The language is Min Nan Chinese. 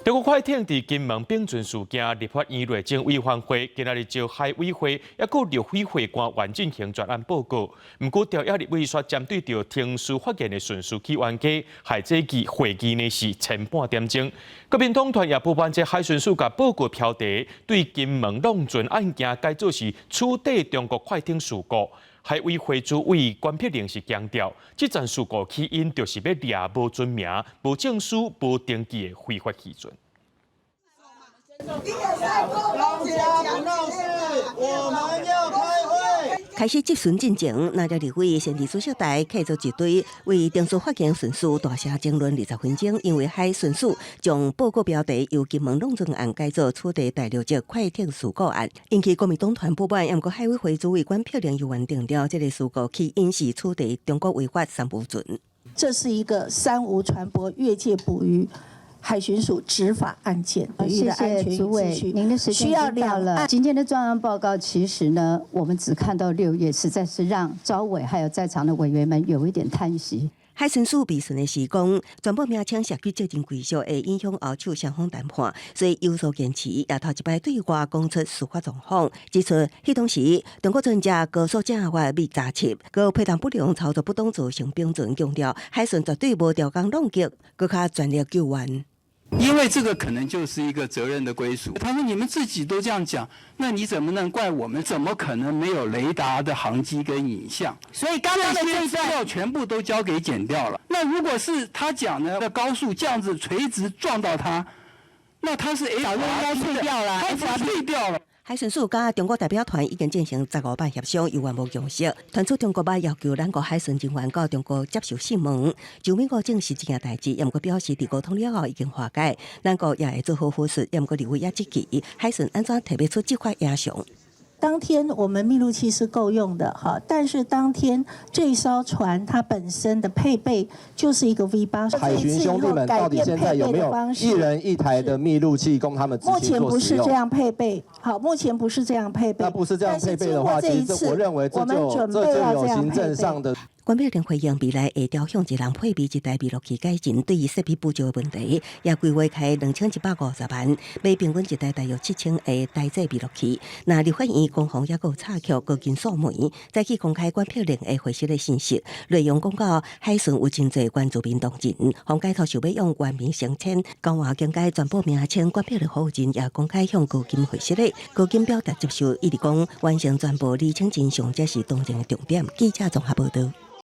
中國快艇佇金門冰船事件，立法院內政委員會今仔日召海委會抑閣陸委會官員進行專案報告。毋過朝野立委煞針對著刑事法件的順序去冤家，害這期會議呢是前半點鐘。國民黨團也不滿這海巡署共報告標題，對金門弄船案件改做是取締中國快艇事故。海委會主委關碧玲是強調，這場事故起因就是欲掠無船名、無證書、無登記的非法漁船。大家不鬧事，我們要開會。開始質詢進前，藍綠立委先佇主席台客座一堆，為刑事法件順序大聲爭論20分鐘，因為海巡署將報告標題由金門弄船案改做取締大陸籍快艇事故案，引起國民黨團不滿。毋過海委會主委關碧玲猶原定調，這个事故起因是取締中國違法三無船。這是一個三無船舶越界捕魚海巡署執法案件。謝謝主委，您的時間到了。今天的專案報告其實呢，我們只看到6頁，實在是讓召委還有在場的委員們有一點嘆息。海巡署備詢的是講，船舶名稱涉及責任歸屬會影響後手雙方談判，所以有所堅持。也頭一擺對外講出司法狀況，指出彼當時中國船隻高速正法密查緝，閣配當不良操作不當造成冰船，強調海巡絕對無調工挵擊，閣較全力救援。因為這個可能就是一個責任的歸屬。他說：“你們自己都這樣講，那你怎麼能怪我們？怎麼可能沒有雷達的航跡跟影像？所以剛剛的這一段資料全部都交給檢調了。那如果是他講的高速這樣子垂直撞到他，那他是早就應該退掉了，他退掉了。” 海巡署佮中國代表團已經進行15擺協商，猶原無共識。傳出中國欲要求咱國海巡人員到中國接受審問。周敏國證實這件代誌，毋過表示佇溝通了後已經化解。咱國也會做好輔助，毋過立委也質疑海巡按怎提袂出執法影像。當天我們密錄器是夠用的，哈，但是當天這艘船它本身的配備就是一個 V8。海巡兄弟們到底現在有沒有一人一台的密錄器供他們目前不是這樣配備，好，目前不是這樣配備。那不是這樣配備的話，其實我認為這就有行政上的。關碧玲回應未來會調向一人配備一台密錄器改進，對於設備不足的問題，也規劃開2150萬，買平均一台大約7000个台製密錄器。那立法院攻防抑閣有插曲，高金素梅再去公開關碧玲的會室的信息，內容講到海巡有真濟原住民同仁，黃解脫想欲用原名升遷，講話更改船舶名稱，關碧玲否認，也公開向高金回釋的，高金表達接受，一直講完成全部釐清真相，才是當前的重點。記者綜合報導。